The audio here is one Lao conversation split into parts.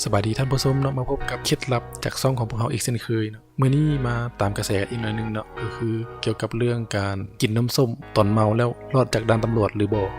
ສະບາຍດີທ່ານຜູ້ຊົມເນາະ, ມາພົບກັບເຄັດລັບຈາກຊ່ອງຂອງພວກເຮົາອີກເຊັ່ນເຄີຍເນາະ. ມື້ນີ້ມາຕາມກະແສກັນອີກໜ້ອຍໜຶ່ງເນາະ, ກໍຄືກ່ຽວກັບເລື່ອງການກິນນ້ຳສົ້ມຕອນເມົາແລ້ວລອດຈາກດ່ານຕຳຫຼວດຫຼືບໍ່.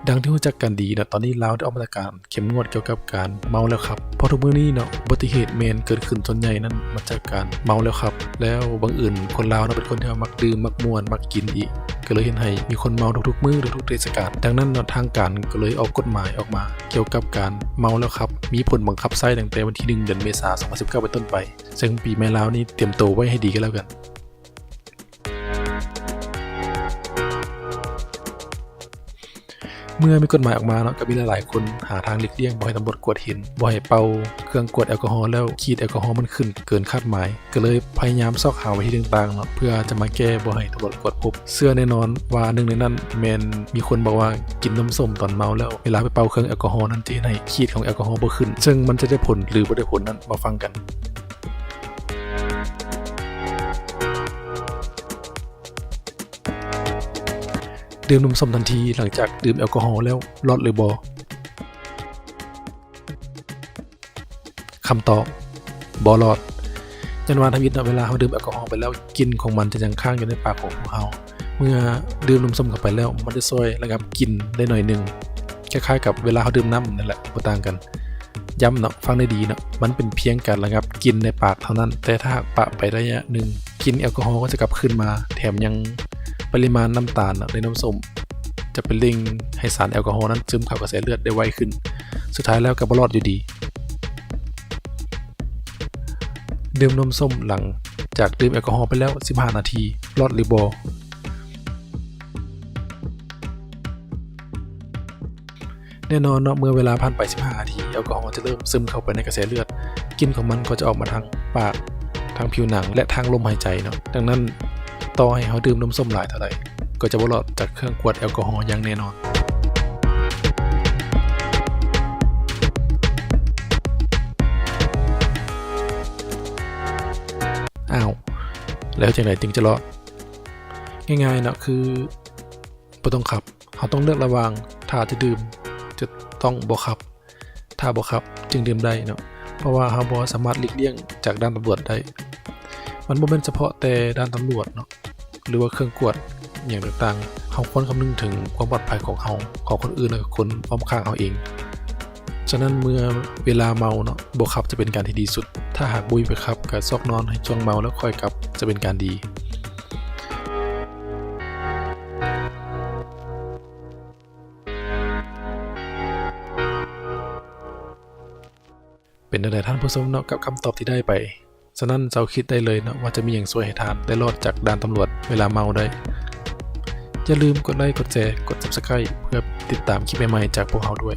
ດັ່ງທີ່ຮູ້ຈັກກັນດີເນາະ, ຕອນນີ້ລາວໄດ້ອອກມາດຕະການເຂັ້ມງວດກ່ຽວກັບການເມົາແລ້ວຂັບ, ເພາະທຸກມື້ນີ້ເນາະ ອຸບັດຕິເຫດແມ່ນເກີດຂຶ້ນສ່ວນໃຫຍ່ນັ້ນມາຈາກການເມົາແລ້ວຂັບ. ແລ້ວບັງເອີນຄົນລາວເນາະ ເປັນຄົນທີ່ວ່າມັກດື່ມ ມັກມ່ວນ ມັກກິນອີກ, ກໍເລີຍເຮັດໃຫ້ມີຄົນເມົາທຸກໆມື້ ທຸກໆເທດສະການ. ດັ່ງນັ້ນເນາະ ທາງການກໍເລີຍອອກກົດໝາຍອອກມາກ່ຽວກັບການເມົາແລ້ວຂັບ, ມີຜົນບັງຄັບໃຊ້ຕັ້ງແຕ່ວັນທີໜຶ່ງ ເດືອນເມສາ ສອງພັນສິບເກົ້າ ເປັນຕົ້ນໄປ. ເຊິ່ງປີໃໝ່ລາວນີ້ ຕຽມໂຕໄວ້ໃຫ້ດີກໍແລ້ວກັນ. ເມື່ອມີກົດໝາຍອອກມາເນາະ, ກໍມີຫຼາຍໆຄົນຫາທາງຫຼີກລ່ຽງບໍ່ໃຫ້ຕຳຫຼວດກວດເຫັນ, ບໍ່ໃຫ້ເປົ່າເຄື່ອງກວດແອລກໍຮໍແລ້ວຂີດແອລກໍຮໍມັນຂຶ້ນເກີນຄາດໝາຍ, ກໍເລີຍພະຍາຍາມຊອກຫາເວທີຕ່າງໆເນາະ ເພື່ອຈະມາແກ້ບໍ່ໃຫ້ຕຳຫຼວດກວດພົບ. ເຊື່ອແນ່ນອນວ່າໜຶ່ງໃນນັ້ນແມ່ນມີຄົນບອກວ່າກິນນ້ຳສົ້ມຕອນເມົາແລ້ວ ເວລາໄປເປົ່າເຄື່ອງແອລກໍຮໍນັ້ນຈະເຮັດໃຫ້ຂີດຂອງແອລກໍຮໍບໍ່ຂຶ້ນ, ເຊິ່ງມັນຈະໄດ້ຜົນ ຫຼື ບໍ່ໄດ້ຜົນນັ້ນ ມາຟັງກັນ. ດື່ມນ້ຳສົ້ມທັນທີຫຼັງຈາກດື່ມແອລກໍຮໍແລ້ວລອດຫຼືບໍ່? ຄຳຕອບ ບໍ່ລອດ. ຍ້ອນວ່າທຳອິດເນາະ ເວລາເຮົາດື່ມແອລກໍຮໍໄປແລ້ວ ກິ່ນຂອງມັນຈະຍັງຄ້າງຢູ່ໃນປາກຂອງພວກເຮົາ. ເມື່ອດື່ມນ້ຳສົ້ມເຂົ້າໄປແລ້ວ ມັນຈະຊ່ວຍລະງັບກິ່ນໄດ້ໜ້ອຍໜຶ່ງ, ຄ້າຍໆກັບເວລາເຮົາດື່ມນ້ຳນັ້ນແຫຼະ, ບໍ່ຕ່າງກັນ. ຢ້ຳເນາະ, ຟັງໃຫ້ດີເນາະ, ມັນເປັນພຽງການລະງັບກິ່ນໃນປາກເທົ່ານັ້ນ, ແຕ່ຖ້າຫາກປະໄປໄລຍະໜຶ່ງ, ກິ່ນແອລກໍຮໍກໍຈະກັບຄືນມາ, ແຖມຍັງປະລິມານນ້ຳຕານເນາະໃນນ້ຳສົ້ມຈະໄປເລັ່ງໃຫ້ສານແອລກໍຮໍນັ້ນຊຶມເຂົ້າກະແສເລືອດໄດ້ໄວຂຶ້ນ. ສຸດທ້າຍແລ້ວກໍບໍ່ລອດຢູ່ດີ. ດື່ມນ້ຳສົ້ມຫຼັງຈາກດື່ມແອລກໍຮໍໄປແລ້ວສິບຫ້ານາທີ, ລອດຫຼືບໍ່? ແນ່ນອນເນາະ, ເມື່ອເວລາຜ່ານໄປສິບຫ້ານາທີ, ແອລກໍຮໍຈະເລີ່ມຊຶມເຂົ້າໄປໃນກະແສເລືອດ, ກິ່ນຂອງມັນກໍຈະອອກມາທາງປາກ, ທາງຜິວໜັງ ແລະ ທາງລົມຫາຍໃຈເນາະ. ດັ່ງນັ້ນ, ຕໍ່ໃຫ້ເຮົາດື່ມນ້ຳສົ້ມຫຼາຍເທົ່າໃດ, ກໍຈະບໍ່ລອດຈາກເຄື່ອງກວດແອລກໍຮໍຢ່າງແນ່ນອນ. ອ້າວ, ແລ້ວເຮັດຈັ່ງໃດຈຶ່ງຈະລອດ? ງ່າຍໆເນາະ, ຄືບໍ່ຕ້ອງຂັບ. ເຮົາຕ້ອງເລືອກລະຫວ່າງຖ້າຈະດື່ມ ຈະຕ້ອງບໍ່ຂັບ, ຖ້າບໍ່ຂັບຈຶ່ງດື່ມໄດ້ເນາະ, ເພາະວ່າເຮົາບໍ່ສາມາດຫຼີກລ່ຽງຈາກດ່ານຕຳຫຼວດໄດ້. ມັນບໍ່ແມ່ນສະເພາະແຕ່ດ່ານຕຳຫຼວດເນາະ ຫຼືວ່າເຄື່ອງກວດຫຍັງຕ່າງໆ, ເຮົາຄວນຄຳນຶງເຖິງຄວາມປອດໄພຂອງເຮົາ, ຂອງຄົນອື່ນ ແລະ ຄົນອ້ອມຂ້າງເຮົາເອງ. ສະນັ້ນເມື່ອເວລາເມົາເນາະ, ບໍ່ຂັບຈະເປັນການທີ່ດີສຸດ. ຖ້າຫາກບໍ່ມີໃຜຂັບ, ກະຊອກນອນໃຫ້ຊ່ວງເມົາແລ້ວຄ່ອຍກັບ ຈະເປັນການດີ. ເປັນຈັ່ງໃດທ່ານຜູ້ຊົມເນາະ ກັບຄຳຕອບທີ່ໄດ້ໄປ? ສະນັ້ນເຈົ້າຄິດໄດ້ເລີຍເນາະ ວ່າຈະມີຫຍັງຊ່ວຍໃຫ້ທ່ານໄດ້ລອດຈາກດ່ານຕຳຫຼວດເວລາເມົາໄດ້. ຢ່າລືມກົດໄລ, ກົດແຊ, ກົດ Subscribe ເພື່ອຕິດຕາມຄລິບໃໝ່ໆຈາກພວກເຮົາດ້ວຍ.